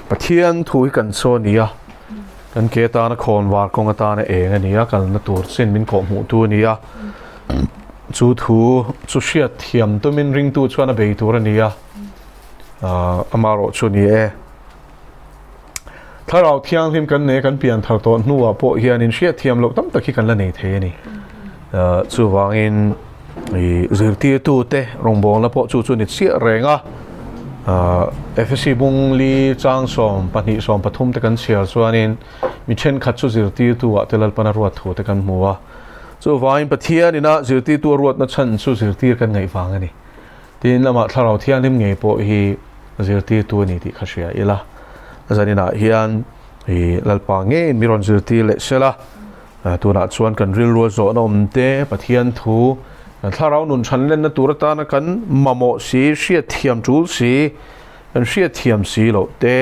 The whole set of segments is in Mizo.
Pathian thu hi kan chaw a ni a, kan ke atana khawn var kawng atana eng a ni a, kalna tur chin min kawhhmuhtu a ni a. Chu thu chu hriat thiam tumin ringtu chuan a bei tur a ni a, amaherawh chu ni e. Thlarau thianghlim kan nei a, kan pian thar tawh hnuah pawh hianin hriat thiam loh tam tak hi kan la nei thei a ni. Chuvangin i zirtirtute rawngbawlna pawh chu chu ni chiah reng a, Efesi bung li chang 12 13 te kan chhiar chuanin mi thenkhat chu zirtirtu ah te Lalpana ruat thu te kan hmu a. Chuvangin Pathian ina zirtirtu a ruatna chhan chu zirtir kan ngaih vang a ni. Tin, lamah Thlarau Thianghlim ngei pawh hi zirtirtu a ni tih kha hria ila. Zaninah hian i Lalpa ngeiin mi rawn zirtir leh sela, tunah chuan kan rilru a zawhna awm te, Pathian thu, kan Thlarau nun chhan lenna tur atana kan mamawh si, hriatthiam tul si, kan hriatthiam si loh te,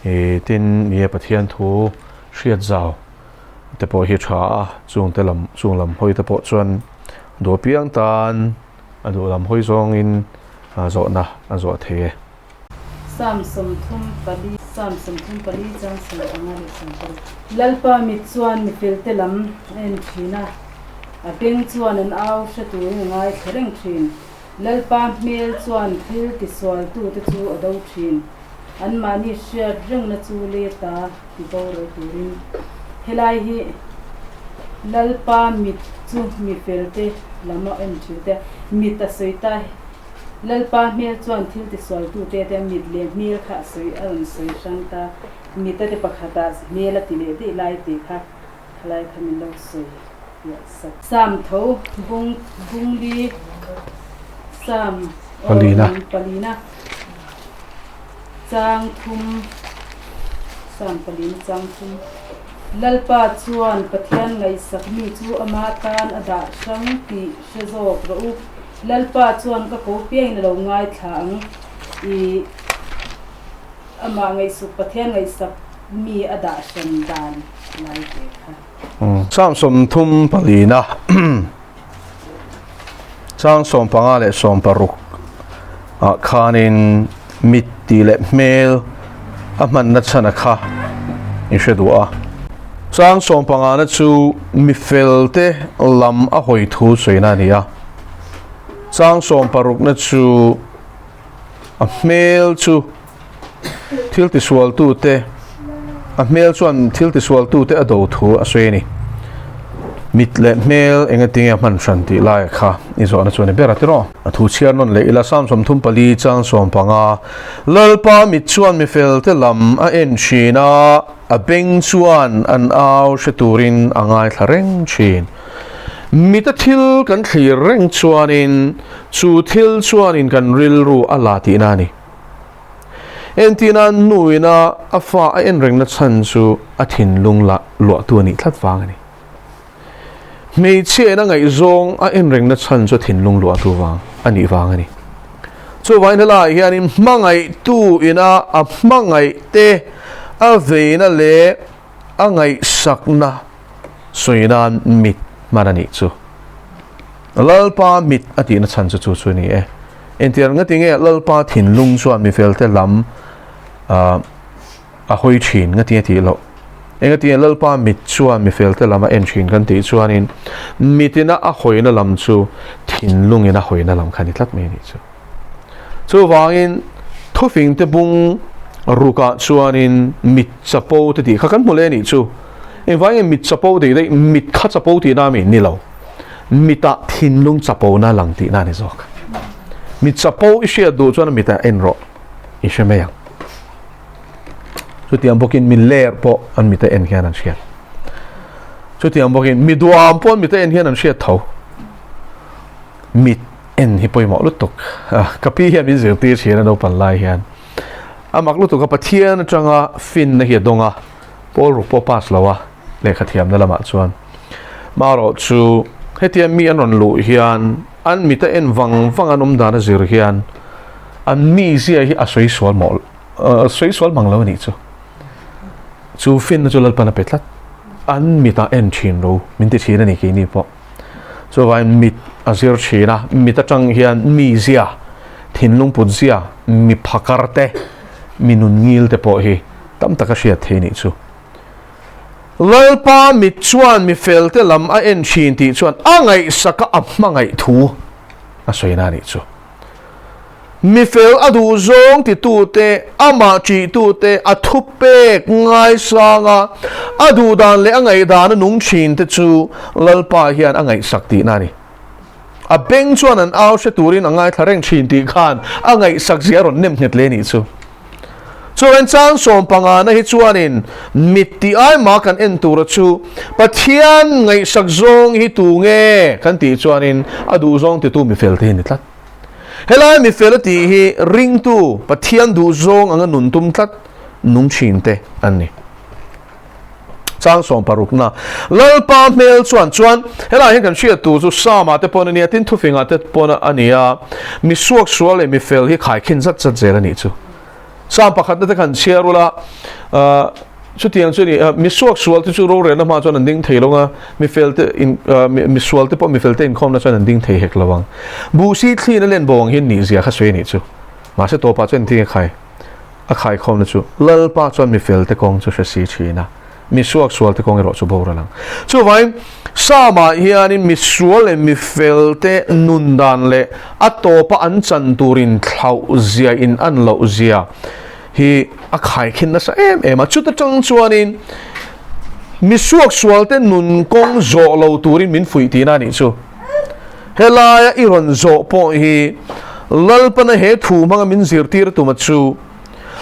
i tin, ni e Pathian thu hriat zau te pawh hi tha a, chungte lam, chung lam hawi te pawh chuan duh apiang tan A duh lam hawi zawngin zawhna a zawh thei e. Psalm 34 Psalm 34 chang 15 leh 16. Lalpa mit chuan mifelte lam a en thin a, a beng chuan an au hre turin a ngaithla reng thin. Lalpa hmel chuan thil tisualtute chu a do thin, anmahni hriat rengna chu leta ti boral turin. Helai hi Lalpa mit chu mi felte lam a en thin te, mit a sawi ta. Lalpa hmel chuan thil tisualtute te mit leh hmel kha a sawi a rawn sawi hrang ta. Mit a te pakhatah hmel a ti leh daih lai tih kha khalai kha min lo sawi piah sak. Sam tho bung bungli sam Palina. Palina. Chang thum, Psalm palina chang thum, Lalpa chuan Pathian ngaihsak mi chu ama tan a dah hrang tih hre zawk rawh u. Lalpa chuan ka ko piangin a lo ngaithla ang i amah ngaihsuk Pathian ngaihsak mi a dah hran dan lai ve kha. Psalm 34 Chang 15 leh 16 ah khanin mit tih leh hmel a hmanna chhan a kha in hre duh a. Chang 15 na chu mi felte lam a hawi thu sawina a ni a. Chang 16 na chu a hmel chu thil tisualtute a hmel chuan thil tisualtute a do thu a sawi a ni. Mit leh hmel eng atinge a hman hran tih lai kha i zawhna chu a ni ber a tiraw. A thu chhiar nawn leh ila Psalm 34 chang 15 Lalpa mit chuan mi felte lam a en thin a, a beng chuan an au hre turin a ngaithla reng thin. Mita thil kan thlir reng chuanin chu thil chuanin kan rilru a la tihna a ni. Entina nuina a fa a en rengna chhan chu a thinlung la luahtu a nih tlat vang a ni. Hmeichhiain a ngaihzawng a en rengna chhan chu a thinlung luahtu vang a nih vang a ni. Chuvangin helaiah hianin hmangaihtu ina a hmangaihte a veina leh a ngaihsakna sawi nan mit hman a nih chu. Lalpa mit a tihna chhan chu chu chu a ni e. Entir ngati nge Lalpa thinlung chuan mifelte lam a hawi thin ngati a tih loh. Engati nge Lalpa mit chuan mifelte lam a en thin kan tih chuanin mitina a hawina lam chu thinlungin a hawina lam kha ni tlat mai a nih chu. Chuvangin thufingte bung rukah chuanin mit chapo te tih kha kan hmu leh a nih chu. Engvangin mit chapo tih daih mit kha chapo tihna a mi ni lo. Mitah thinlung chapona lang tihna a ni zawk. Mit chapo i hriat duh chuan mitah en rawh i hre mai ang. Chutiang bawkin mi ler pawh an mita en hian an hriat. Chutiang bawkin mi duam pawh an mita en hian an hriat tho. Mit en hi pawimawh lutuk. Ka pi hian min zirtir thin a naupang lai hian. A mak lutuk a Pathian atanga finna hi a dawng a, pawl ruk pawh pass lo a lehkha thiamna lamah chuan. Marawh chu hetia mi an rawn luh hian an mita en vang vang an awm dan a zir hian an mizia hi a sawi sual mawh a sawi sual mang lo a nih chu. Chu finna chu Lalpan a pe tlat. An mitah en thin ro min ti thin a ni keini pawh. Chuvangin mit a zir thin a, mit atang hian mizia, thinlung put zia, mi phakar te, mi nun ngil te pawh hi tam tak a hriat thei nih chu. Lalpa mit chuan mi felte lam a en thin tih chuan a ngaihsaka a hmangaih thu a sawina a nih chu. Mi fel a duh zawng titute, amah ṭihtute, a thupek ngaisanga a duhdan leh a ngaihdana nung ṭhinte chu Lalpa hian a ngaihsak tihna a ni. A beng chuan an au hre turin a ngaithla reng ṭhin tih khan a ngaihsak zia a rawn nem nghet hle nih chu. Chuan chang sawmpangana hi chuanin mit tih ai mah kan en tura chu Pathian ngaihsak zawng hi tu nge kan tih chuanin a duh zawng titu mifel te hi ni tlat. Helai mifel a tih hi ringtu Pathian duh zawng anga nun tum tlat nung thin te an ni. Chang sawmparukna Lalpa hmel chuan chuan helai hian kan hriat tur chu Psalm-ah te pawn a nia, tin thufingah te pawn a ni a, mi suaksual leh mifel hi khaikhin zat zat zel a nih chu. Psalm pakhatna te khan chhiar ula, chutiang chu a ni, mi suaksual te chu rorelna hma chuan an ding thei lo ang a, mifel te in, misual te pawh mifel te inkhawmna chuan an ding thei hek lo ang. Buhsi thliin a len bo ang hian nihzia kha sawi a nih chu. Mahse tawpah chuan engtin nge khai? A khaikhawmna chu Lalpa chuan mi felte kawng chu hre si thin a, mi suaksualte kawng erawh chu boral ang. Chuvangin, Psalm-ah hianin mi sual leh mi felte nun dan leh a tawpa an chan turin thlauh zia in an loh zia hi a khaikhin nasa em em a. Chuta tang chuanin mi suaksualte nun kawng zawh lo turin min fuih tihna a nih chu. Helaia i rawn zawh pawh hi Lalpana he thu hmanga min zirtir tuma chu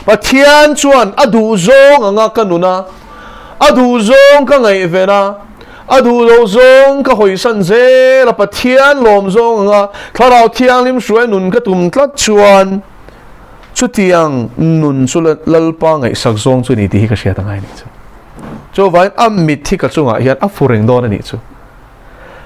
Pathian chuan a duh zawng anga ka nun a, a duh zawng ka ngaihven a, a duh loh zawng ka hawisan zel a, Pathian lawm zawng anga Thlarau Thianghlim hruai nun ka tum tlat chuan chutiang nun chu Lalpa ngaihsak zawng chu ni tih hi ka hriat angai a nih chu. Chuvangin a mit hi ka chungah hian a fu reng dawn a nih chu.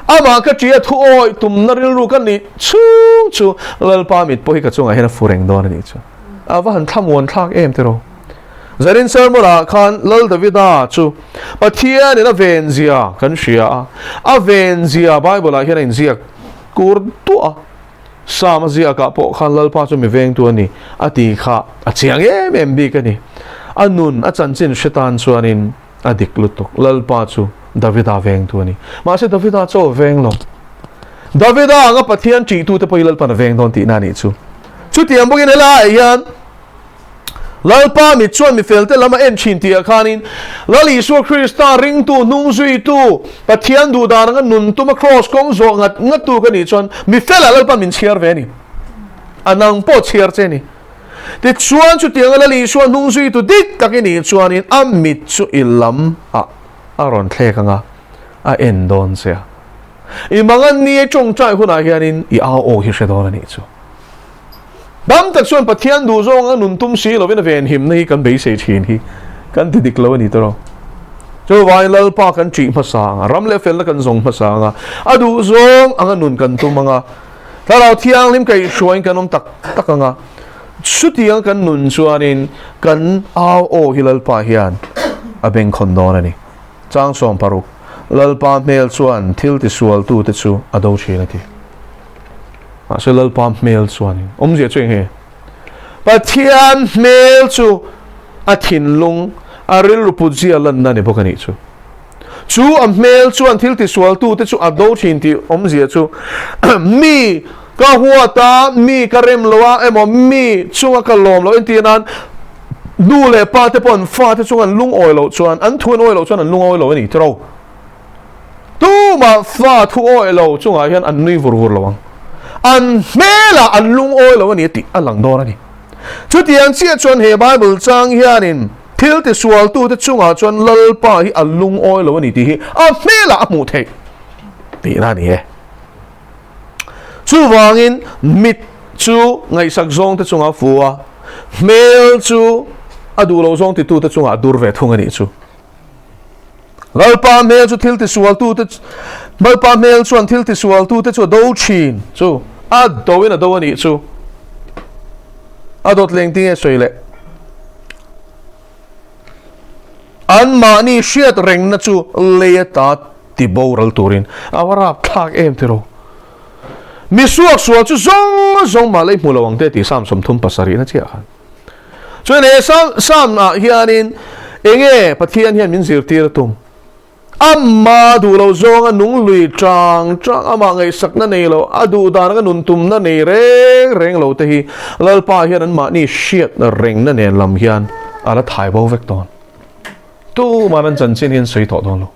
Amah ka ṭi a thu awih tumna rilru ka nih chhung chu Lalpa mit pawh hi ka chungah hian a fu reng dawn a nih chu. A va han thlamuan thlak em tiraw. Zarin sermon-ah khan Lal Davida chu Pathianin a venzia kan hria a, a venzia Bible-ah hian a inziak kur duah a. Psalm a ziakah pawh khan Lalpa chu mi vengtu a ni a tih kha a chiang em em bik a ni. A nun, a chanchin hre tan chuanin A dik lutuk. Lalpa chu Davida vengtu a ni. Mahse Davida chu a veng lo. Davida anga Pathian ṭihtute pawh hi Lalpa'n a veng dawn tihna a nih chu. Chutiang bawkin helaiah hian Lalpa mit chuan mifelte lam a en ṭhin tihah khanin Lal Isua Krista ringtu, hnungzuitu, Pathian duhdan anga nun tuma kraws kawng zawh ngat ngattu ka nih chuan mifelah Lalpa'n min chhiar ve a ni. A nang pawh chhiar che a ni. Tichuan, chutianga Lal Isua hnung zuitu dik tak i nih chuanin a mit chu i lam ah a rawn thlek ang a, a en dawn che a. I mangan ni e tawngtai hunah hianin i au aw hi hre dawn a nih chu. Dam tak chuan Pathian duh zawnga nun tum si lovin a venhimna hi kan beisei thin hi kan ti dik lo a ni tawh. Chuvangin Lalpa kan ṭih hmasa ang a, ram leh felna kan zawng hmasa ang a, a duh zawng anga nun kan tum ang a, Thlarau Thianghlim kaihhruaiin kan awm tak tak ang a, chutiang kan nun chuanin kan au aw hi Lalpa hian a bengkhawn dawn a ni. Chang 60, Lalpa hmel chuan thil tisualtute chu a do thin a ti. Mahse Lalpa hmel chuanin awmzia chu eng nge? Pathian hmel chu a thinlung, a rilru putzia lanna a ni bawk a nih chu. Chu a hmel chuan thil tisualtute chu a do thin tih awmzia chu mi ka huat a, mi ka rem lo a emaw mi chunga ka lawm loh entir nan nu leh pa te pawh an fate chunga an lungawi loh chuan an thu an awi loh chuan an lungawi lo a ni tiro. Tumah fa thu awi lo chungah hian an nui vur vur lo ang. An hmelah an lungawi lo a ni tih a lang dawn a ni. Chutiang chiah chuan he Bible chang hianin Thil tisualtute chungah chuan Lalpa hi a lungawi lo a ni tih hi a hmelah a hmuh theih tihna a ni e. Chuvangin mit chu ngaihsak zawngte chungah a fu a, hmel chu a duh lo zawng titute chungah a dur ve thung a nih chu. Lalpa hmel chu thil tisualtute Lalpa hmel chuan thil tisualtute chu a do thin chu a do in a do a nih chu. A dawt leng tinge sawi leh. Anmahni hriat rengna chu lei ata ti boral turin a va rap thlak em tiraw. Mi suaksual chu zawng zawng mah lei hmu lo ang te tih Psalm 37 na chiah khan. Chuan he Psalm ah hianin enge Pathian hian min zirtir a tum? Ama duh lo zawnga nung lui chang chang, amah ngaihsakna nei lo, a duh dan anga nun tumna nei reng reng lo te hi Lalpa hian anmahni hriatna rengna nen lam hian a la thai bo vek dawn. Tuman an chanchin hi an sawi tawh dawn lo.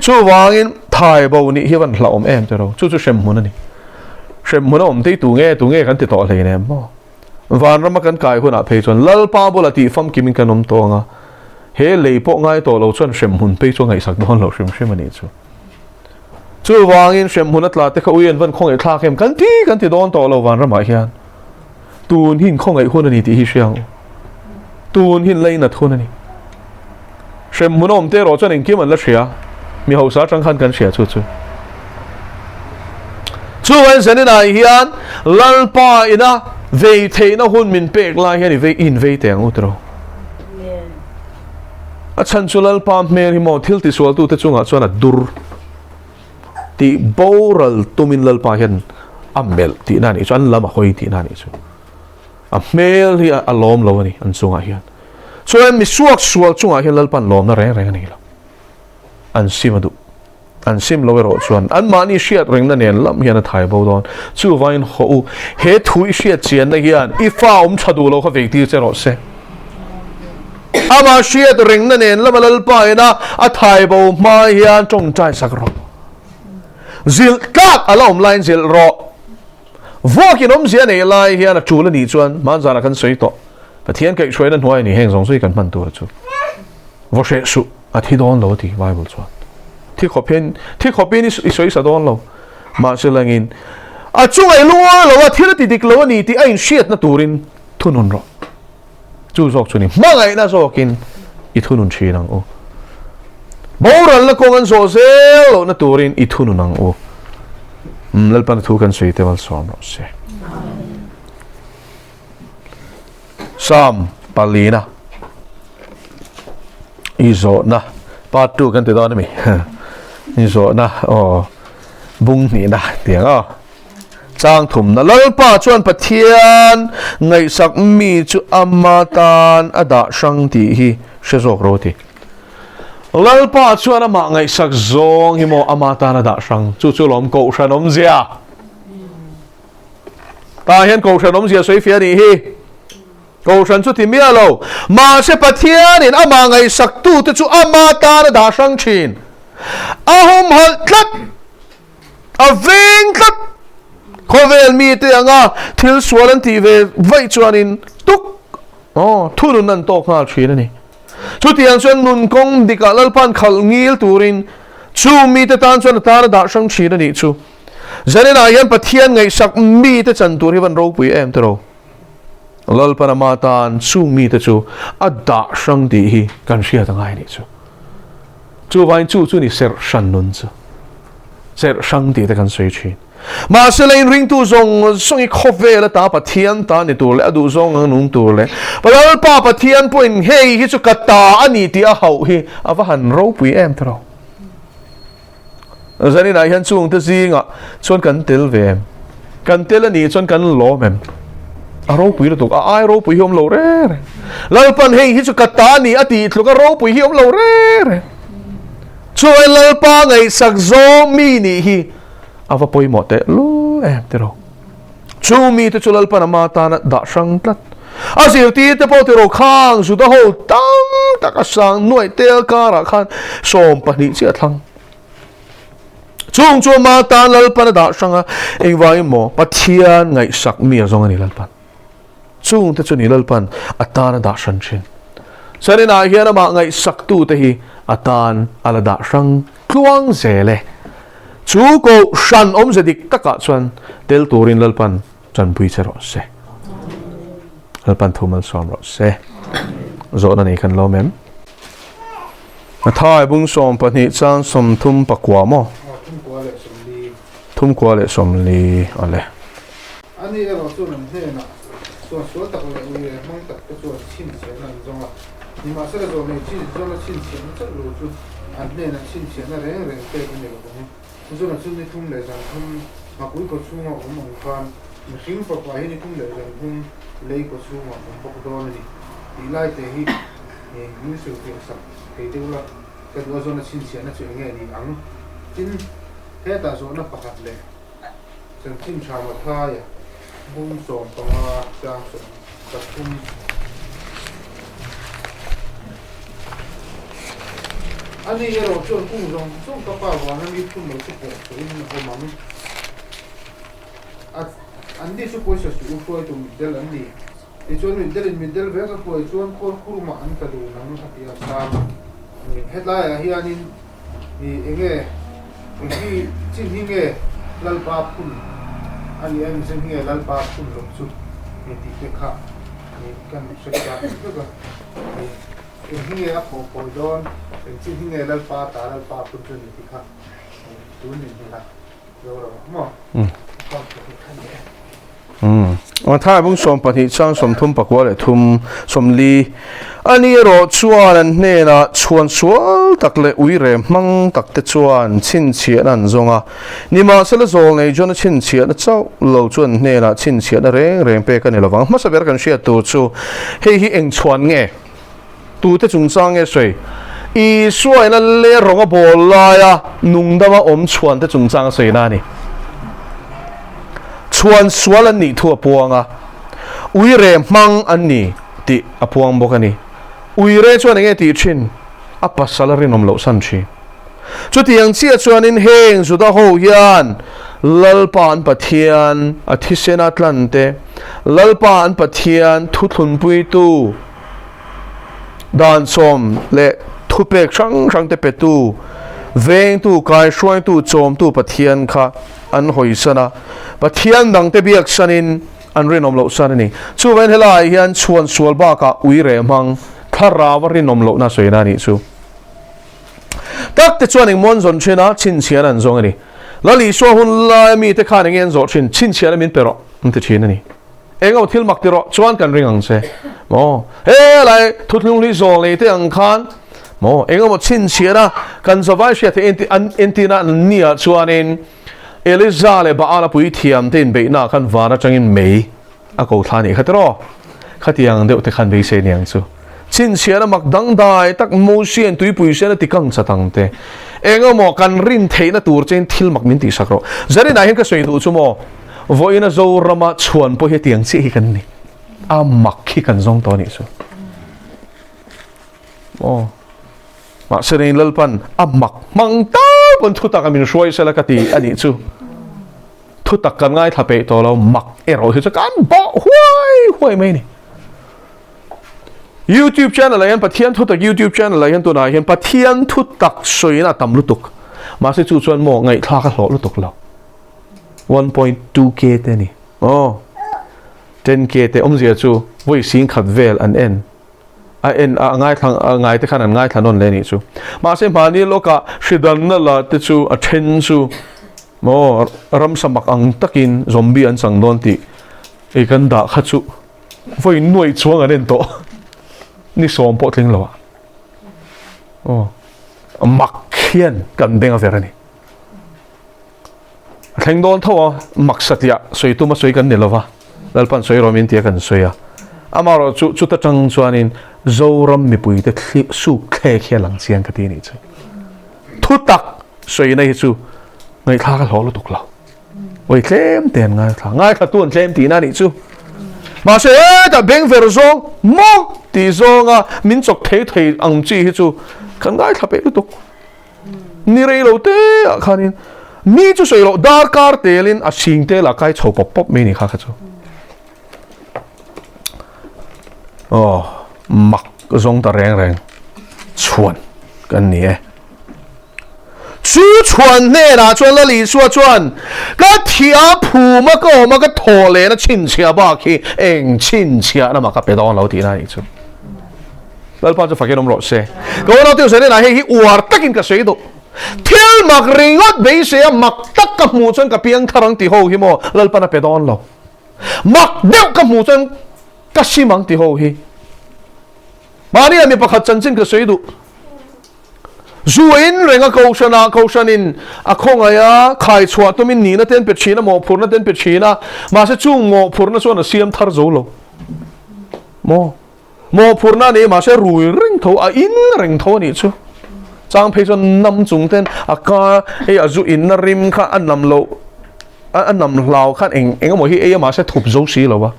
Chuvangin thai bo nih hi van hlauhawm em tiraw? Chu chu hremhmun a ni. Hremhmun a awm tei tu nge tu nge kan ti tawh hleinem maw? Vanrama kan kai hunah phei chuan Lalpa bula tih famkimin kan awm tawh ang a, he lei pawh ngai tawh lo chuan hremhmun phei chu a ngaihsak dawn lo hrim hrim a nih chu. Chuvangin hremhmun a tla te kha ui an van khawngaih thlak em kan ti kan ti dawn tawh lo vanramah hian. Tun hi inkhawngaih hun a ni tih hi hria ang u. Tun hi inlainat hun a ni. Hremhmun a awm te erawh chuan engkim an la hria. Mi hausa atang khan kan hria chu chu. Chuvain zaninah hian Lalpa ina vei theihna hun min pek lai hian i vei in vei teh ang u tiraw. A chhan chu Lalpa hmel hi maw thil tisualtute chungah chuan a dur tih boral tumin Lalpa hian a melh tihna a nih chu, an lam a hawi tihna a nih chu. A hmel hi a lawm lo a ni an chungah hian. Chuan mi suak sual chungah hian Lalpan lawmna reng reng a nei lo. An sim a duh. An sim lo erawh chuan anmahni hriat rengna nen lam hian a thai bo dawn. Chuvangin haw u, he thu i hriat chianna hian i fa awm tha duh lo kha vei tir che rawh se. Amah hriat rengna nen lama Lalpa ina a thai bo hma hian tawngtai sak rawh. Zilh tlak a la awm laiin zilh rawh. Vuakin awmzia nei lai hian a tul a nih chuan hmanzanah kan sawi tawh. Pathian kaihhruaina hnuai a ni heng zawng zawng hi kan hman tur chu. Vaw hreh suh, a thi dawn lo a ti Bible chuan. Thi khawp hian, thi khawpin i sawi sa dawn lo. Mahse langin a chunga i lungawi lo a, thil a ti dik lo a ni tih a inhriatna turin thunun rawh. Chu zawk chu ni hmangaihna zawkin i thunun thin ang u. Boralna kawng an zawh zel lohna turin i thunun ang u. Lalpana thu kan sawi te malsawm rawh se. Psalm palina i zawhna part 2 kan ti dawn ami i zawhna aw bung hnihna tiang aw Chang thumna Lalpa chuan Pathian ngaihsak mi chu ama tan a dah hrang tih hi hre zawk ro ti. Lalpa chuan amah ngaihsak zawng hi maw ama tan a dah hrang chu chu lawm kohhran awmzia. Tah hian kohhran awmzia sawi fiah a nih hi. Kohhran chu ti miah lo. Mahse Pathianin amah ngaihsaktute chu ama tan a dah hrang thin. A humhalh tlat. A veng tlat! Khawvel mite anga thil sual an tih ve vaih chuanin tuk aw thunun an tawk nghal thin a ni. Chutiang chuan nun kawng dikah Lalpa'n khalh ngil turin chu mite tan chuan a tan a dah hrang thin a nih chu. Zaninah hian Pathian ngaihsak mite chan tur hi van ropui em tiraw? Lalpan ama tan chung mite chu a dah hrang tih hi kan hriat a ngai a nih chu. Chuvain chu chu ni serh hran nun chu. Serh hrang tih te kan sawi thin. Mahse la inringtu zawng zawng i khawvel ata Pathian ta ni tur leh a duh zawng ang nung tur leh Lalpa Pathian pawhin hei hi chu ka ta a ni tih a hauh hi a va han ropui em tiraw. Zaninah hian chungte zingah chuan kan tel ve em? Kan tel a nih chuan kan lawm em? A ropui lutuk, a ai ropui hi awm lo re re. Lalpan hei hi chu ka ta ni a tih tluk a ropui hi awm lo re re. Chuan Lalpa ngaihsak zawng mi nih hi a va pawimawh teh lul em tiraw. Chu mite chu Lalpan ama tana dah hrang tlat. A zirtirte pawh tiraw khang Juda ho tam tak a sang nuaih tel karah khan 12 chiah a thlang. Chung chu ama tan Lalpan a dah hrang a, engvangin maw Pathian ngaihsak mi a zawng a ni Lalpan. Chungte chu ni Lalpan a tan a dah hran thin. Chaninah hian amah ngaihsaktute hi a tan a la dah hrang tluang zel e. Chu kohhran awmze dik takah chuan tel turin Lalpan tanpui che rawh se. Lalpan thu malsawm rawh se. Zawhna nei kan lawm em? Mathai bung 12 chang 39 maw? Thumkua leh 40 a le. Ani erawh chuan an hnenah suahsual tak leh ui leh hmang tak te chuan chhinchhiahna an zawng a, nimahsela zawhnei chin zawna chhinchhiahna chauh lo chu an hnenah chhinchhiahna reng reng pek a ni lo ang. Zuna chu ni thum leh zan thum ngakui khaw chhunga awm ang khan. Mihring fapa hi nikum leh zan hum lei kaw chhungah awm bawk dawn a ni tih lai te hi min hrilhfiah sak thei deuh la, ka duh a zawhna chhinchhiahna chu enge ni ang? Tin, hetah zawhna pakhat leh chanchin tha Mathaia bung 15 chang 13. Ani erawh chuan kung zawng zawng ka pa vana mi phun lo chu pawh chhuahin a awm ang. A, anni chu pawisa suh u hruaitu mitdel an ni. Tichuan mitdelin mitdel vek a hruai chuan khawl khurumah an tla dun ang a ti a Sam. Hetlaiah hianin i eng nge eng hi chin hi nge Lalpa phun a ni em chin hi nge Lalpa phun loh chu ni tih te kha i kan hre chak vek a. I eng hi nge a phawh phawi dawn eng chin hi nge Lalpa ta Lalpa phun chu ni tih kha tun min hrilh a. Thai bung 12 chang 30 pakua leh thum 40 ani erawh chuan an hnenah chhuan sual tak leh ui rem hmang tak te chuan chhinchhiahna an zawng a. Nimahsela zawl nei Jona chhinchhiahna chauh lo chu an hnenah chhinchhiahna reng reng pek a ni lovang. Hmasa ber kan hriat tur chu hei hi eng chhuan nge? Tute chungchang nge sawi? Isua in a le rawng a bawl laia nungdama awm chhuante chungchang a sawina a ni. Chhuan sual an nih thu a puang a, uire hmang an ni tih a puang bawk a ni. Uire chuan enge tih thin? A pasal a rinawm loh san thin. Chutiang chiah chuanin heng Juda ho hian Lalpa an Pathian a thisena tlante, Lalpa an Pathian thuthlunpuitu, Dan sawm leh thupek hrang hrang te petu, vengtu, kaihruaitu, chawmtu Pathian kha an hawisan a, Pathian dangte biaksanin an rinawm loh san a ni. Chuvangin helaiah hian chhuan sual bakah ui reh hmang thlarau a rinawm lohna sawina a nih chu. Tak te chuan engmaw an zawn thin a, chhinchhiahna an zawng a ni. Lal Isua hun laia mite khan enge an zawh thin? Chhinchhiahna min pe rawh an ti thin a ni. Eng emaw thil mak ti rawh chuan kan ring ang che. Maw? Helai thuthlung hlui zawl nei te ang khan maw eng emaw chhinchhiahna kan zavai hriat theih enti an entina an nia chuanin Eliza leh Baala puithiam te inbeihna khan van atangin mei a ko thla nih kha tiraw? Khatiang deuh te khan beisei niang chu. Chhinchhiahna mak dangdai tak Mosian tuipui sian a ti kang chat ang te. Eng emaw kan rin theihna tur chein thil mak min tihsak rawh. Zarinah hian ka sawi duh chu maw? Vawiina Zorama chhuan pawh hi tiang chiah hi kan ni. A mak hi kan zawng tawh a nih chu. Aw. Mahse reng Lalpan a mak hmang tal pawn thu tak a min hruai sela ka ti a nih chu. Thu tak kan ngaithla peih tawh lo, mak erawh hi chu kan bawh huai huai mai a ni. YouTube channel ah hian Pathian thu tak YouTube channel ah hian tunah hian Pathian thu tak sawiin a tam lutuk. Mahse chu chuan maw ngaihthlak a hlawh lutuk lo. 1.2k te a ni. Aw, 10k te awmzia chu vawi sing khat vel an en. A en a ngaithla a ngai te khan an ngaithla nawn leh anih chu. Mahse hmani lawkah hridanna la te chu a then chu maw ramsa mak ang takin zombie an chang dawn tih ei kan dah kha chu vawi nuaih chuang an en tawh. Ni sawm pawh tling lo ah. Aw, mak hian kan beng a ver a ni. A thleng dawn tho a, mak satliah sawi tum a sawi kan ni lova, Lalpan sawi rawh min tia kan sawi a. Amaherawh chu chuta tang chuanin Zoram mipuite thli suk thlek hi a lang chiang ka ti a nih chu. Thu tak sawina hi chu ngaihthlak a hlawh lutuk lo. Oi tlem te an ngaithla, ngaithla tu an tlem tihna a nih chu. Mahse hetah beng ver zawng maw tih zawnga min chawk thei thei ang chi hi chu kan ngaithla peih lutuk. Ni rei lo te ah khanin mi chu sawi loh darkar telin a sing tel ah kai chho pawp pawp mai ni kha kha chu. Aw mak zawng ta reng reng chhuan kan ni e. Chu chhuan hnenah chuan Lal Isua chuan ka thia phuma ka awm a ka thaw lehna chhinchhiah bak hi eng chhinchhiahna mah ka pe dawn lo tihna a nih chu. Lalpa chu fakin awm rawh se. Ka unau te Zanin ah hei hi uar takin ka sawi duh. Thil mak ringawt beisei a mak tak ka hmuh chuan ka piang thar ang ti ho hi maw Lalpan a pe dawn lo. Mak deuh ka hmuh chuan ka sim ang ti ho hi. Mahni ah mi pakhat chanchin ka sawi duh. Zu a in reng a, Kohhranah Kohhranin a khawngaih a, khai chhuah tumin nihna te an pe thin a, mawhphurhna te an pe thin a, mahse chung mawhphurhna chuan a siam thar zo lo. Maw? Mawhphurhna a ni, mahse rui reng tho, a in reng tho a nih chu. Chang phei chuan nam chung ten a ka hei a zu inna rim kha a nam loh, a nam hlau khan eng eng emaw hi ei a mahse thup zo si lo a,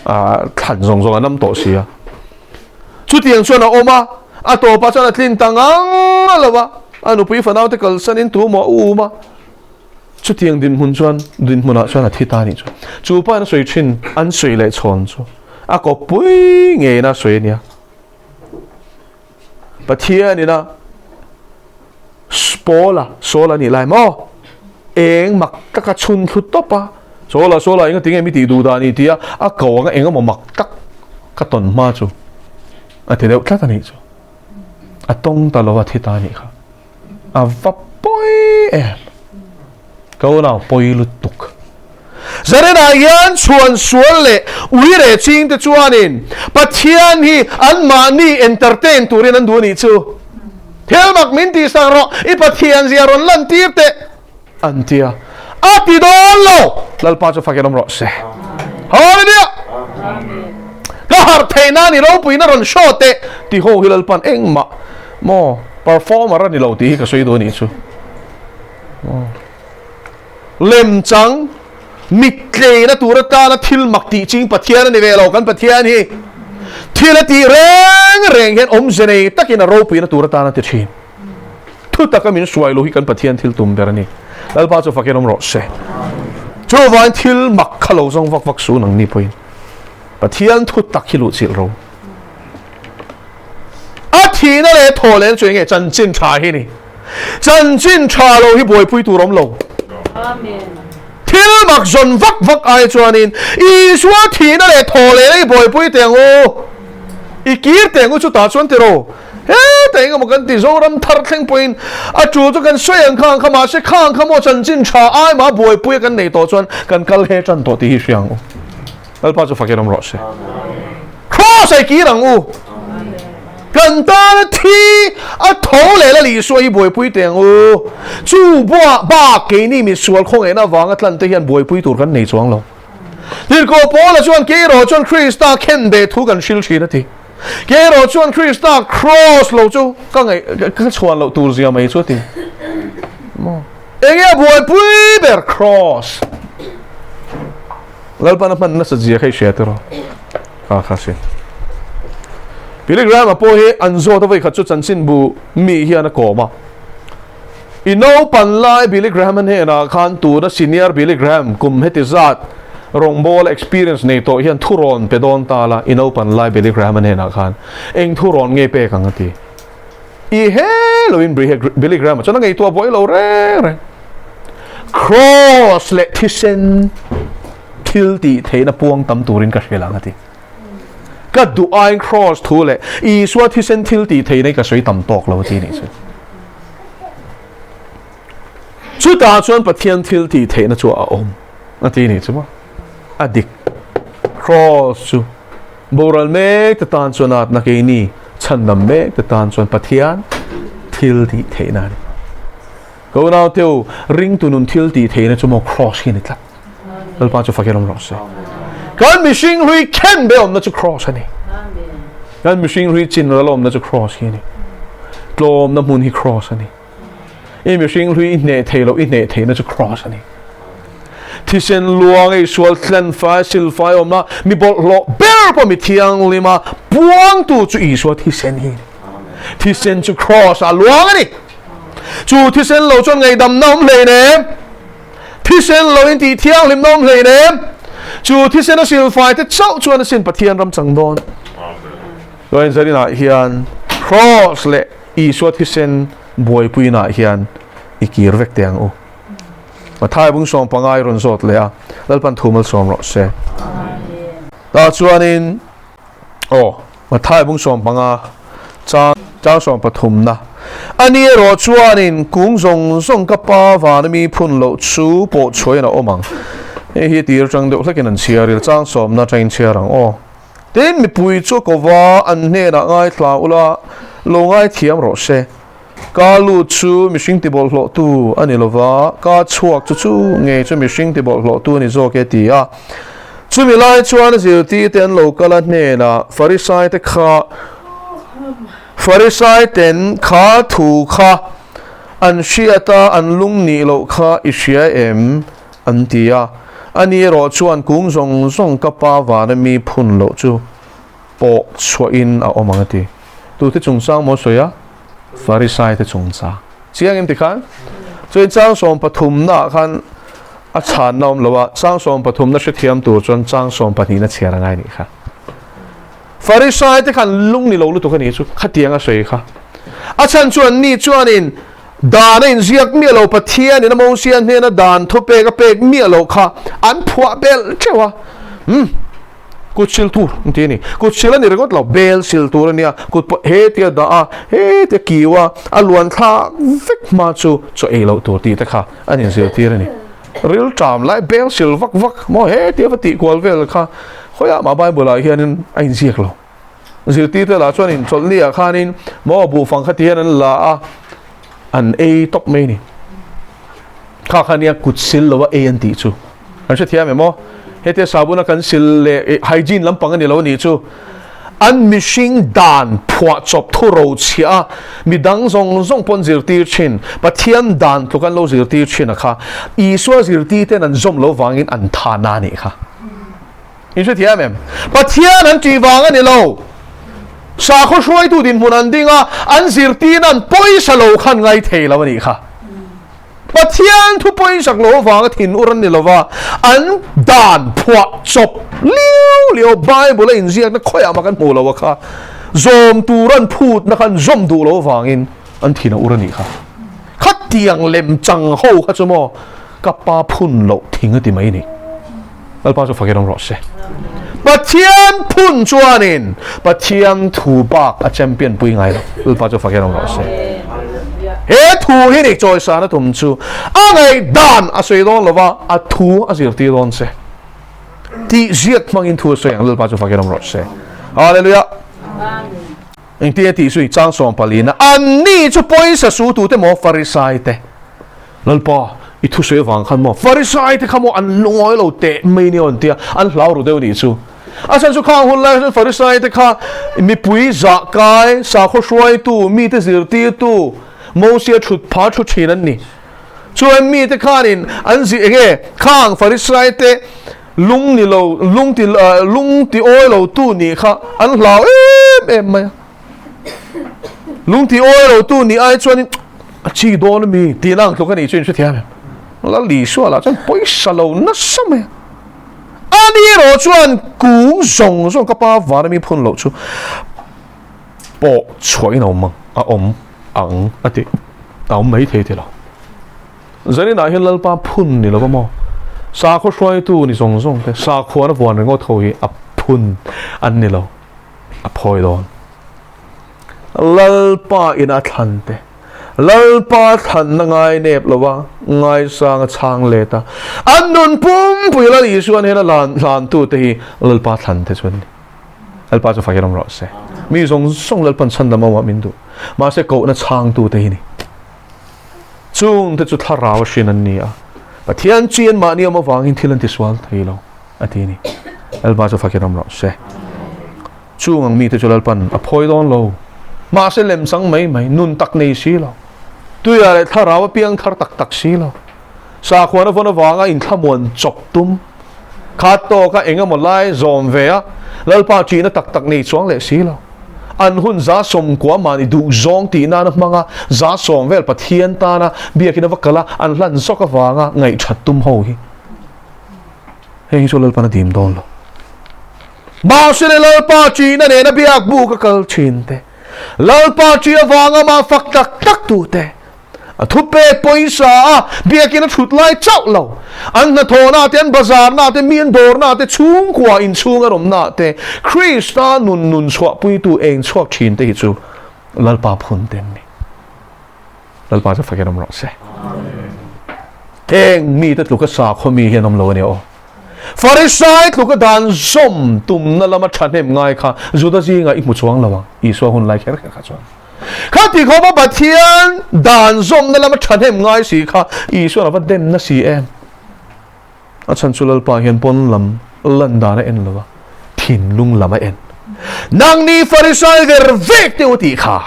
a thlan zawng zawng a nam tawh si a. Chutiang chuan a awm a, a tawpah chuan a tlin ta ngang a lo a, a nupui fanau te kalsanin tu maw a um a. Chutiang dinhmun chuan dinhmunah chuan a thi ta a nih chu. Chu pain a sawi thin an sawi leh chhawn chu a kawppui ngeiin a sawi a nia. Pathianin a Paula Saul a nih lai maw? Eng mak taka chhun thlu tawp a, Saula Saula enga tinge mi tih duh dan i tia a ko anga eng emaw mak tak ka tawn hma chu a ti deuh tlat a nih chu. A tawng ta lo a thi ta a nih kha. A va pawi em. Ka unau pawi lutuk. Zarenah hian chhuan sual leh ui reh ching te chuanin Pathian hi anmahni entertain turin an duh a nih chu. Thil mak min tih sak rawh, i Pathian zia rawn lan tir teh an ti a. A ti dawn lo! Lalpa chu fakin awm rawh se. Hallelujah! Ka harh theih nan i ropuina rawn show teh ti ho hi Lalpan engmah maw performer a ni lo tih hi ka sawi duh a nih chu. Lemchang mittleina tur atana thil mak tih ching Pathian a ni ve lo. Kan Pathian hi thil a tih reng reng hian awmze nei takin a ropuina tur atana ti thin. Thu taka min hruai lo hi kan Pathian thil tum ber a ni. Lalpa chu fakin awm rawh se. Chuvain thil mak kha lo zawng vak vak su nang ni pawhin Pathian thu tak hi luhchilh ro. A thihna leh thaw leh chu enge chanchin tha hi ni. Chanchin tha lo hi buaipui tur awm lo. Thil mak zawn vak vak ai chuanin Isua thihna leh thaw leh hi buaipui teh ang u. I kir teh ang u chutah chuan tiraw. Heta eng emaw kan ti Zoram thar thleng pawhin a tul chu kan sawi ang kha ang kha mahse kha ang kha maw chanchin tha ai mah buaipui a kan nei tawh chuan kan kal he tan tawh tih hi hria ang u. Lalpa chu fakin awm rawh se. Cross ai kir ang u. Kan tana thi a tho leh la Isua hi buaipui teh ang u. Chu buah bak keini misual khawngaihna avanga tlan te hian buaipui tur kan nei chuang lo. Tirhkoh Paula chuan kei erawh chuan Krista khen ve thu kan hril thin a ti. Kei erawh chuan Krista cross lo chu ka ngaih ka chhuan loh tur zia mai chu a ti. Maw? Enge a buaipui ber cross? Lalpan a hman nasa zia kha i hria tiraw? Kha kha sin. Billy Graham-a pawh hi an zawt a vawikhat chu chanchinbu mi hian a kawm a. I naupan lai Billy Graham-a hnenah khan tuna senior Billy Graham kum heti zat rawngbawla experience nei tawh hian thurawn pe dawn ta la, i naupan lai Billy Graham-a hnenah khan eng thurawn nge pek ang a ti. I he loin Billy Graham-a chuan a ngaihtuah buai lo reng reng. Cross leh thisen thil tih theihna puang tam turin ka hrilh ang a ti. Ka duh aiin cross thu leh Isua thisen thil tih theihna hi ka sawi tam tawk lo a ti nih chu. Chutah chuan Pathian thil tih theihna chu a awm a ti nih chu maw. A dik. Cross chu boral mek te tan chuan atna keini chhandam mek te tan chuan Pathian thil tih theihna a ni. Ka unau teu ringtu nun thil tih theihna chu maw cross hi a ni tlat. Lalpa chu fakin awm rawh se. Kan mihring hlui khen be awmna chu cross a ni. Kan mihring hlui chin ral awmna chu cross hi a ni. Tlawmna hmun hi cross a ni. I mihring hlui i hneh thei loh i hneh theihna chu cross a ni. Thisen luang ei sual thlen fai sil fai awmna mi bawlhhlawh ber pawh mi thianghlima puangtu chu Isua thisen hi a ni. Thisen chu cross ah luang a ni. Chu thisen lo chuan ngaihdamna awm hlei nem. Thisen lo in tih thianghlimna awm hlei nem. Chu thisen a silfai te chauh chuan a sin Pathian ram chang dawn. Chuan zarinah hian Cross leh Isua thisen buaipuinah hian i kir vek teh ang u. Mathai bung 15 i rawn zawt leh a, Lalpan thu malsawm rawh se. Tah chuanin Aw, Mathai bung 15 chang chang 30 na. Ani erawh chuanin kung zawng zawng ka pa vana mi phun loh chu pawh chhuain a awm ang. Hei hi tir atang deuh hlekin an chhiar ila, chang sawmna atangin chhiar ang aw. Tin, mipui chu a kova an hnenah ngaithla ula, lo ngaithiam rawh se. Ka lut chu mihring tibawlhhlawhtu a ni lova, ka chhuak chu chu ngei chu mihring tibawlhhlawhtu a ni zawk e ti a. Chumi lai chuan zirtirte an lo kal a hnenah Farisaite kha Farisaiten kha thu kha an hriat a, an lung nih loh kha i hria em? an ti a. Ani erawh chuan kung zawng zawng ka pa vana mi phun loh chu pawh chhuahin a awm ang a ti. Tute chungchang maw sawi a? Farisaite chungchang. Chiang em tikhan? Chuan chang sawm pathumnaah khan a chhanna awm lo a, chang sawm pathumna hrethiam tur chuan chang sawm pahnihna chhiar a ngai nih kha. Farisaite khan lung ni lo lutuk a nih chu, khatiang a sawi kha. A chhan chu anni chuanin dan a inziak miah lo, Pathianin a Mosia hnena dan thupek a pek miah loh kha an phuah belh teuh a. Umm. Kut sil tur an ti a ni. Kut sil a ni ringawt lo, bel sil tur a nia. Kut pawh hetia dah a, hetia kiu a, a luan thlak vek hma chu chaw ei loh tur tih te kha an inzirtir a ni. Ril ṭam lai bel sil vak vak maw hetia va tih kual vel kha khawiah mah Bible ah hianin a inziak lo. Zirtirte lah chuan inchawlhni ah khanin maw buhfang kha ti hian an la a, an ei tawp mai a ni. Kha kha nia kut sil lo a ei an tih chu. Kan hrethiam em aw? Hetia sabuna kan sil leh hygiene lampang a ni lo a nih chu. An mihring dan phuahchawp thu ro chhiah a, midang zawng zawng pawn zirtir thin, Pathian dan tluk an lo zirtir thin a kha. Isua zirtir ten an zawm lo vangin an tha na a nih kha. In hrethiam em? Pathian an tih vang a ni lo. Sakhaw hruaitu dinhmun an ding a, an zirtirna an pawisa lo khan ngai thei lo a nih kha. Pathian thu pawisak lo avanga thinur an ni lo va, an dan phuah chawp liu liu Bible a inziakna khawiah mah kan hmuh lo a kha. Zawm tur an phutna kha an zawm duh lo avangin an thin a ur a nih kha. Khatiang lem chang ho kha chu maw ka pa phun loh thing a ti mai ni. Lalpa chu fakin awm rawh se. Pathian phun chuanin Pathian thu bak a champion pui ngai lo. Lalpa chu fakin awm rawh se. He thu hi ni chawisana tum chu a ngaihdan a sawi dawn lova a thu a zirtir dawn che. Tih ziak hmangin thu a sawi ang Lalpa chu fakin awm rawh se. Hallelujah. Engtin a tih chu i chang sawm palina anni chu pawisa su tute maw Farisai te. Lalpa, i thusawi avang khan maw Farisai te kha maw an lungawi lo teh mai nia an tia, an hlau ru deuh nih chu. A chhan chu khang hun lai chuan Farisai te kha mipui zah kai, sakhaw hruaitu, mite zirtirtu, Mosia thut pha thu thin an ni. Chuan mite khanin an zir enge khang Farisai te lung ni lo, lung ti lung ti awi lo tu nih kha an hlau em em mai a. Lung ti awi lo tu nih ai chuanin a chi dawn a mi tih na ang tluk a nih chu in hrethiam em? Lal Isua lah chuan pawisa lo nasa mai a. Ani erawh chuan kung zawng zawng ka pa vana mi phun loh chu pawh chhuahin a awm ang, a awm ang a ti. A awm mai thei ti lo. Zaninah hian Lalpa phun ni lova maw? Sakhaw hruaitu ni zawng zawng te, sakhuana vuan ringawt ho hi a phun an ni lo. A phawi dawn. Lalpa in a thlan te, Lalpa thlanna ngai nep lo va, ngaisang a chhang let a, an nun pumpui Lal Isua hnena lan hlantu te hi Lalpa thlan te chu an ni. Lalpa chu fakin awm rawh se. Mi zawng zawng Lalpan chhandam awmah min duh. Mahse kohna chhangtu te hi ni. Chung te chu thlarau a hrin an ni a. Pathian chian mahni awm avangin thil an tisual thei lo. A ti a ni. Lalpa chu fakin awm rawh se. Chung ang mite chu Lalpan a phawi dawn lo. Mahse lemchang mai mai, nun tak nei si lo. Tuia leh thlarau a piang thar tak tak si lo. Sakhuan a vawn avanga inthlamuan chawp tum. Khat tawka eng emaw lai zawm ve a, Lalpa ṭihna tak tak nei chuang leh si lo. An hun 90% mahni duh zawng tih nana hmanga 10% vel Pathian tana biakin a va kal a, an hlan zawk avanga ngaihṭhat tum ho hi. Heng hi chu Lalpan a dim dawn lo. Mahse le Lalpa ṭihna nena biak buk a kal ṭhin te, Lalpa ṭih avanga mah fak tak tak tu te, a thupek pawisa a biakin a ṭhut lai chauh lo, an hnathawhna te, an bazarna te, mi an dawrna te, chhungkua inchhung an awmna te, Krista nun nun chhuahpuitu eng chhuak ṭhin te hi chu Lalpa phun te an ni. Lalpa chu fakin awm rawh se. Heng mite tluka sakhaw mi hian awm lo a ni aw. Farisai tluka dan zawm tumna lama thahnem ngai kha Juda zingah i hmu chuang lo ang, Isua hun lai kher kher kha chuan. Khati khawpa Pathian dan zawmna lama thahnem ngai si kha Isuan a va demna si em? A chhan chu Lalpa hian pawn lam lan dan a en lo va, thinlung lam a en. Nangni Farisai ver vek te u tih kha.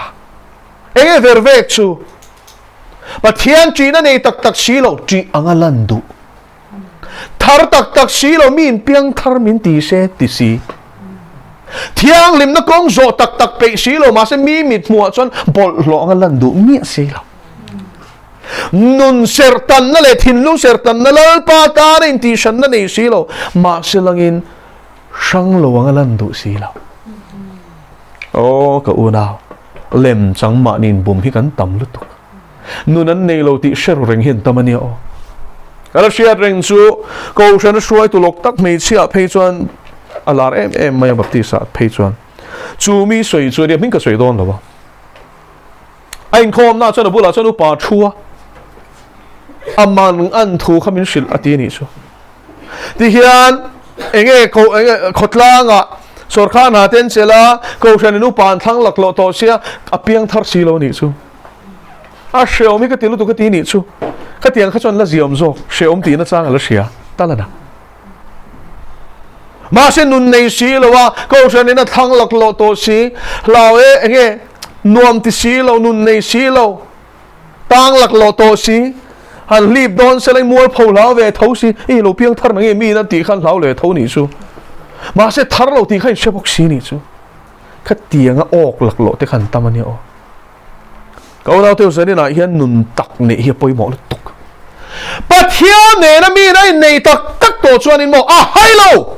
Enge ver vek chu? Pathian ṭihna nei tak tak si lo, ṭih anga lan duh. Thar tak tak si lo, mi inpiang thar min ti se ti si. Thianghlimna kawng zawh tak tak peih si lo, mahse mi mit hmuhah chuan bawlhhlawh anga lan duh miah si lo. Nun serhtanna leh thinlung serhtanna Lalpa tana intihhranna nei si lo, mahse langin hrang lo anga lan duh si lo. Aw ka unau, lem chang mahni inbum hi kan tam lutuk. Nun an nei lo tih hre ru reng hi an tam a nia aw. Ka la hriat reng chu Kohhran a hruaitu lawk tak hmeichhia phei chuan a lar em em mai a Baptist ah phei chuan. Chu mi sawi chu a nia hming ka sawi dawn lo a. A inkhawmna chuan a bulah chuan upa thu a, a man an thu kha min hrilh a ti a nih chu. Tihian enge ko enge khawtlangah sawrkar hna te an chelh a, Kohhran in upa an thlang laklawh tawh sia a piang thar si lo a nih chu. A hreawm hi ka ti lutuk ka ti nih chu. Khatiang kha chuan la ziawm zawk, hreawm tihna chang a la hria tal a na. Mahse nun nei si lo a, Kohhran in a thlang laklawh tawh si, hlau e enge nuam ti si lo, nun nei si lo, tang laklawh tawh si, han hlip dawn se la i mualpho hlau ve tho si, i lo piang thar nange mi in a tih khan hlau leh tho nih chu. Mahse thar lo tih kha in hre bawk si nih chu. Khatianga awk laklawh te kha an tam a nia aw. Ka unau te Zanin ah hian nun tak neih hi a pawimawh lutuk. Pathian nena mi in a innei tak tak tawh chuanin maw a hai lo!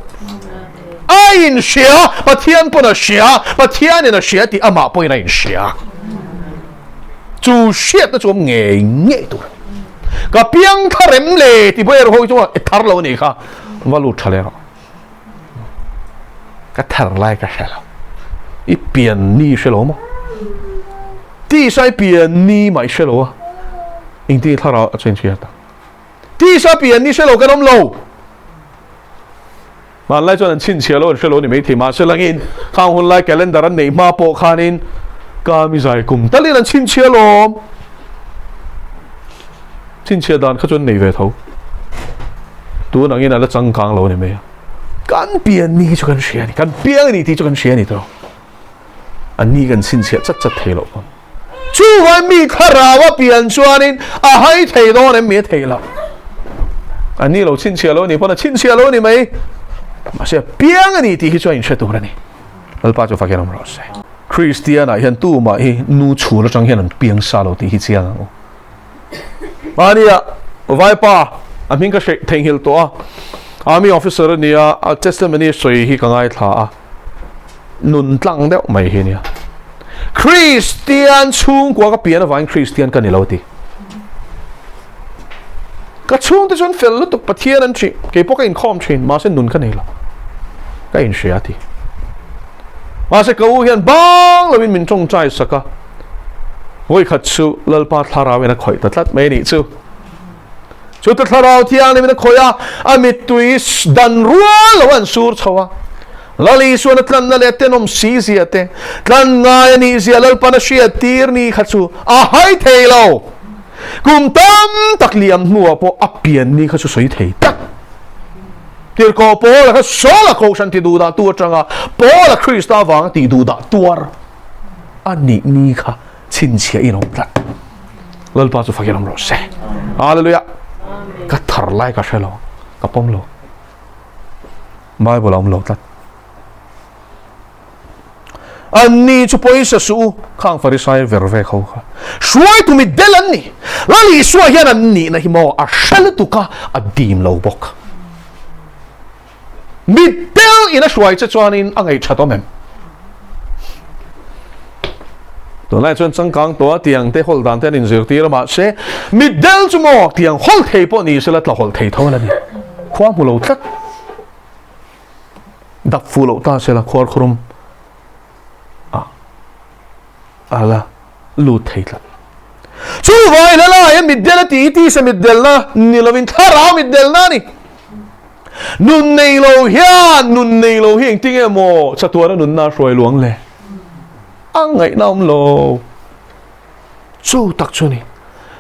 A inhria, Pathian pawn a hria, Pathianin a hria tih amah pawhin a inhria. Chu hriatna chu awm ngei ngei tur a ni. Ka piang thar em le ti pawh erawh ho hi chuan e thar lo a nih kha, va lut tha leh rawh. Ka thar lai ka hre lo. I pian ni hre lo maw? Tisa i pian ni mah i hre lo a. Engti thlarau a change hiat a. Tisa pian ni hre lo kan awm lo. Hmanlai chuan an chhinchhiah lo an hre lo ni maithei mahse langin khang hun lai calendar an neih hma pawh khanin ka mi zai kum talin an chhinchhiah lawm. Chhinchhiah dan kha chuan nei ve tho. Tun angin a la changkang lo a ni mai a. Kan pian ni chu kan hria a ni. Kan piang a ni tih chu kan hria a ni tawh. A ni kan chhinchhiah chat chat thei loh pawn. Chuvai mi thlarau a pian chuanin a hai thei dawn em mi a thei loh. A ni lo chhinchhiah lo a ni pawn a chhinchhiah lo a ni mai. Mahse a piang a ni tih hi chu a inhre tur a ni. Lalpa chu fakin awm rawh se. Kristian ah hian tumah hi nu chhul atang hian an piang sa lo tih hi chiang ang u. Mahnia vaipa a hming ka hre theihnghilh tawh a, Army officer a nia, a testimony sawi hi ka ngaithla a, nun tlang deuh mai hi nia. Kristian chhungkua ka pian avangin Kristian ka ni lo ti. Ka chhungte chuan fel lutuk Pathian an ṭih, kei pawh ka inkhawm ṭhin, mahse nun ka nei lo. Ka inhria ti. Mahse ka u hian bang loin min ṭawngṭai sak a, Vawikhat chu Lalpa thlarauin a khawih ta tlat mai a nih chu. Chuta thlarau thianghlimin a khawih a, a mittui dan rual lo an sur chho a. Lal Isuan a tlanna leh a tenawm si zia te, tlan ngai a nih zia Lalpan a hriat tir ni kha chu a hai thei lo. Kum tam tak liam hnuah pawh a pian ni kha chu sawi thei tak. Tirhkoh Paula kha Saula kohhran ti duhdah tu atanga Paula Krista avanga tih duhdah tuar. A nih ni kha chhinchhiah in awm tlat. Lalpa chu fakin awm rawh se. Hallelujah. Ka thar lai ka hre lo. Ka pawm lo. Bible a awm lo tlat. An ni chu pawisa suh u khang Farisai ver vek ho kha. Hruaitu mi del an ni. Lal Isua hian an nihna hi maw a hre lutuk a, a dim lo bawk. Mi tel in a hruai che chuanin a ngaih that awm em? Tunlai chuan changkang tawh a tiang te hawl dan te an inzirtir a mahse mi del chu maw tiang hawl thei pawh ni sela tla hawl thei tho a la ni. Khua hmu lo tlat. Dap fuh loh ta sela khuar khurum a a la lut thei tlat. Chuvai la lai a mitdel a tih hi tisa mitdelna ni lovin thlarau mitdelna a ni. Nun nei lo hian nun nei lo hi engtin nge maw chatuana nunna a hruai luang le? A ngaihna awm lo. Chu tak chu ni.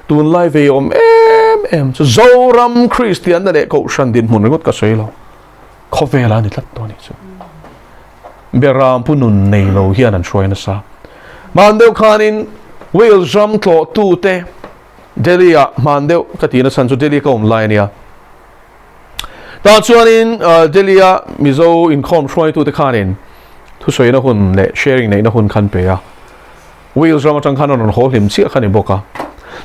Tunlai vei awm em em chu Zoram Kristianna leh Kohhran dinhmun ringawt ka sawi lo. Khawvela a ni tlat tawh a nih chu. Beram pu nun nei lo hian an hruai nasa. Hman deuh khanin Wales ram tlawhtute Delhi ah hman deuh ka tihna chhan chu Delhi ka awm lai a nia. Tah chuanin Delhi a Mizo inkhawm hruaitute khanin thusawiina hun leh sharing neihna hun khan pe a. Wales ram atang khan a rawn haw hlim chiah kha ni bawk a.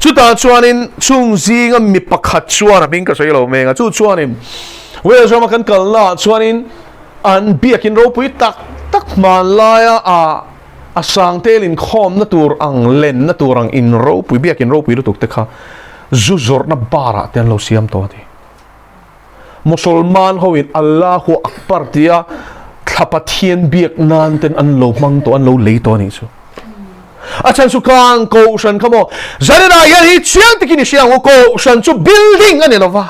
Chutah chuanin chung zinga mi pakhat chuan a hming ka sawi lo meng a, chu chuanin Wales rama kan kalnaah chuanin an biakin ropui tak tak hmanlaia a a sangtel inkhawmna tur ang lenna tur ang in ropui biakin ropui lutuk te kha zu zawrhna bar ah te an lo siam tawh a ti. Musulman ho in Allahu Akbar tia thla Pathian biak nan ten an lo hmang tawh an lo lei tawh a nih chu. A chhan chu kang kohhran kha maw zanin ah hian hi chiang takin i hria ang u kohhran chu building a ni lova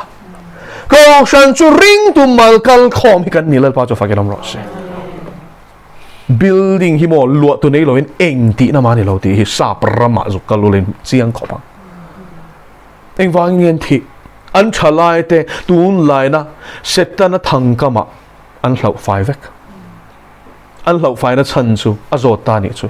kohhran chu ringtu mal kal khawm hi kan ni Lalpa chu fakin awm rawh se. Building hi maw luah tu nei loin eng tihna mah a ni lo tih hi sap ramah zuk kal ulin chiang khawp ang. Engvangin nge an thih? An thalaite tunlaina Setana thangkamah an hlauh fai vek. An hlauh faina chhan chu a zawt ta nih chu.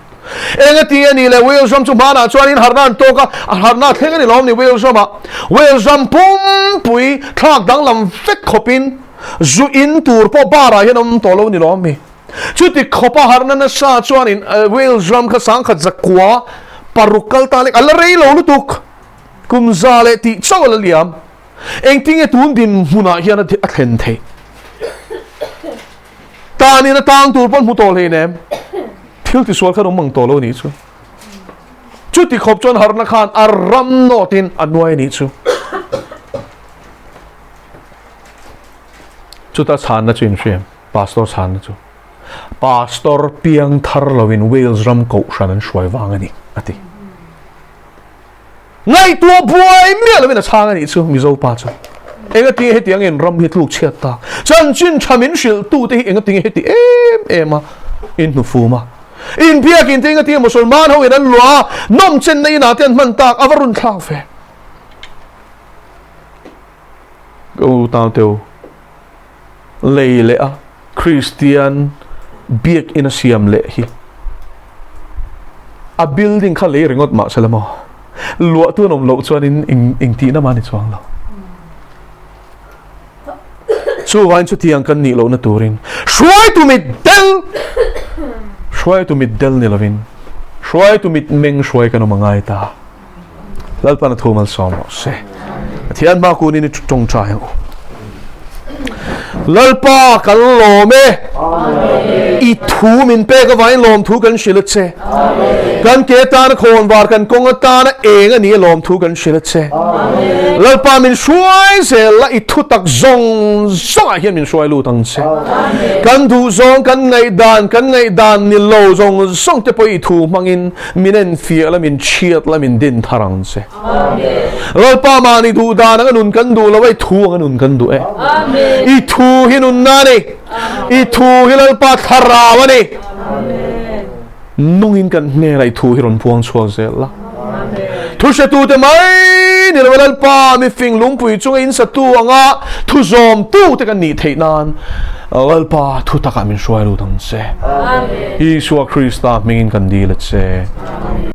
Engati a nih le Wales ram chu hmanah chuanin harhna an tawk a, a harhna a thleng a ni lo awm ni Wales ramah. Wales ram pumpui thlak danglam vek khawpin zu in tur pawh bar ah hian awm tawh lo ni lo awm mi. Chuti khawpa harhna nasa chuanin Wales ram kha sangkhat zakua paruk kal ta lek a la rei lo lutuk. Kum za leh tih chauh a la liam. Engtinge tun dinhmunah hian a thlen theih? Tanin a tang tur pawn hmu tawh hlei nem. Thil tisual khan awm ang tawh lo nih chu. Chuti khawp chuan harhna khan a ram nawtin a nuai nih chu. Chuta chhanna chu inhriam, pastor chhanna chu. Pastor piang thar loin Wales ram kohhran an hruai vang a ni, a ti. Ngaihtuah buai miah loin a chhang a nih chu Mizo pa chu. Engatinge hetiang in ram hi tluk chhiat ta? Chanchin tha min hrilh tu te hi engatinge heti em em a in hnufum a? In biakin te engatinge Musulman ho in an luah a, nawm chenna inah te an hman tak a va run thlak ve. Ka u tau teu lei leh a Kristian biakin a siam leh hi a building kha lei ringawt mah sela maw luah tu an awm loh chuanin eng eng tihna mah a ni chuang lo. Chuvain chutiang kan nih lohna turin hruaitu mit del hruaitu mit del ni lovin hruaitu mit meng hruai kan awm a ngai ta. Lalpan a thu malsawm rawh se. Pathian hma kunin i tawngtai ang u. Lalpa kan lawm e. I thu min pek avangin lawm thu kan hrilh a che. Kan ke tana khawnvar kan kawng atana eng a ni a lawm thu kan hrilh a che. Lalpa min hruai zel la i thu tak zawng zawngah hian min hruai lut ang che. Kan duh zawng kan ngaihdan kan ngaihdan ni lo zawng zawng te pawh i thu hmangin Min enfiah la, min chhiat la, min din thar ang che. Lalpa mahni duh dan anga nun kan duh lo a, i thu anga nun kan duh e. I thu hi nunna a ni. I thu hi Lalpa thlarau a ni. Nungin kan hnenah i thu hi rawn puang chhuak zel la. Thu hretute mai ni lo Lalpa mi fing lungpui chunga in satu anga thu zawmtute kan nih theih nan Lalpa thu takah min hruai lut ang che. Isua Krista hmingin kan dil a che.